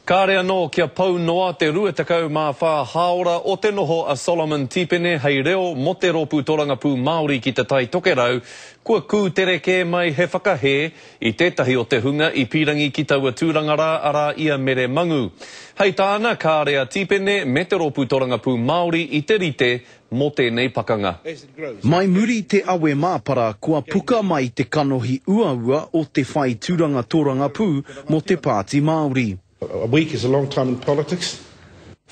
Kāre anō kia pau noa te 24 hāora o te noho a Solomon Tipene hei reo mō te Rōpū Torangapū Māori ki Te Tai Tokerau, kua kūtere kē mai he whakahē i tētahi o te hunga i pīrangi ki taua tūranga rā, arā i a Mere Mangu. Hei tāna, kāre a Tipene me te Rōpū Torangapū Māori i te rite mō tēnei pakanga. Mai muri te awe māpara kua puka mai te kanohi uaua o te whai turanga torangapū mō te Pāti Māori. A week is a long time in politics.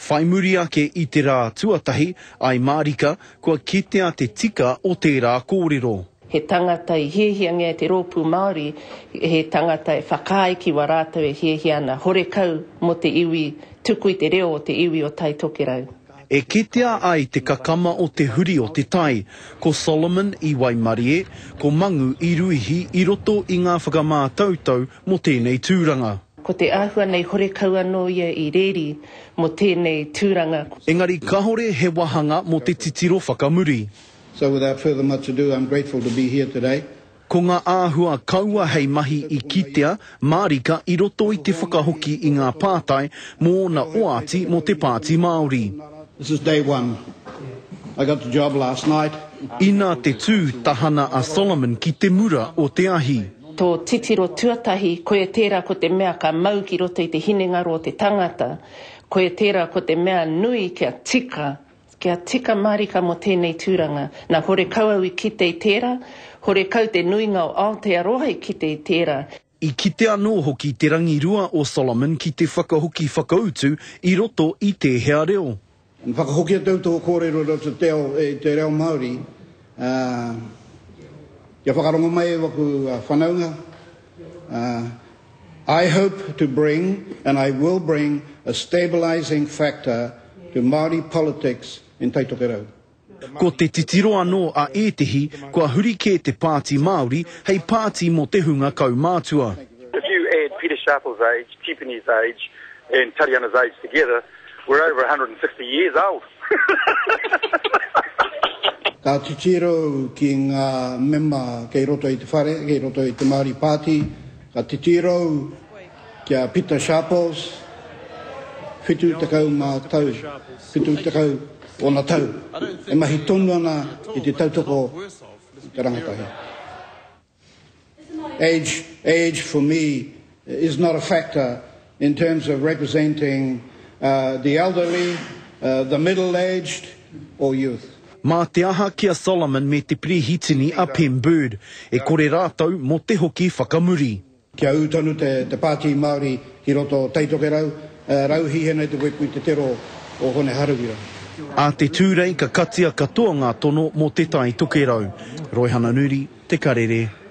Whai muri ake i te rā tuatahi, ai mārika, kua kitea te tika o tērā kōrero. He tangata i hiahiangia e te Rōpū Māori, he tangata e whakaae ki wā rātou e hiahia ana, horekau mō te iwi, tuku i te reo o te iwi o Tai Tokerau. E kitea ai te kakama o te huri o te tai, ko Solomon i waimarie, ko Mangu i ruihi i roto i ngā whakamātautau mō tēnei tūranga. Ko te āhua nei horekau anō ia i rēri mō tēnei tūranga. Engari kahore he wahanga mō te titiro whakamuri. So without further much ado, I'm grateful to be here today. Ko ngā āhua kaua hei mahi i kitea mārika i roto i te whakahoki i ngā pātai mō ōna oati mō te Pāti Māori. This is day one. I got the job last night. Ina te tū tahana a Solomon ki te mura o te ahi. Tō titiro tuatahi, koia tērā ko te mea ka mau ki roto i te hinengaro o te tangata, koia tērā ko te mea nui kia tika Kia tika mārika mō tēnei tūranga. Nā, horekau au i kite i tērā, horekau te nuinga o Aotearoa i kite i tērā. I kite anō hoki te rangirua o Solomon ki te whakahoki whakautu i roto i tēhea reo. I whakahoki atu au tō kōrero i roto i te reo Māori, ā, kia whakarongo mai e waku whanaunga, ā, I hope to bring and I will bring a stabilising factor to Māori politics in Tai Tokerau. Ko te titiro anō a ētehi, kua huri kē te Pāti Māori hei pāti mō te hunga kaumātua. If you add Peter Sharples age, Tipene's age and Tariana's age together, we're over 160 years old. Ka titiro ki ngā mema kei roto i te whare, kei roto i te Māori Party, ka titiro ki a Pita Sharples, 70 tau, 70 ōna tau, e mahi tonu ana i te tautoko i te rangatahi. Age, age for me is not a factor in terms of representing uh, the elderly, uh, the middle-aged or youth. Mā te aha ki a Solomon me te Pirihitini a Pem Bird, e kore rātou mō te hoki whakamuri. Kia ū tonu te Pāti Māori ki roto o Taitokerau, rauhī hena i te wepu i te tero o Hone Harawira. Ā te Tūrei ka katia katoa ngā tono mō Te Tai Tokerau. Roihana Nuri, Te Karere.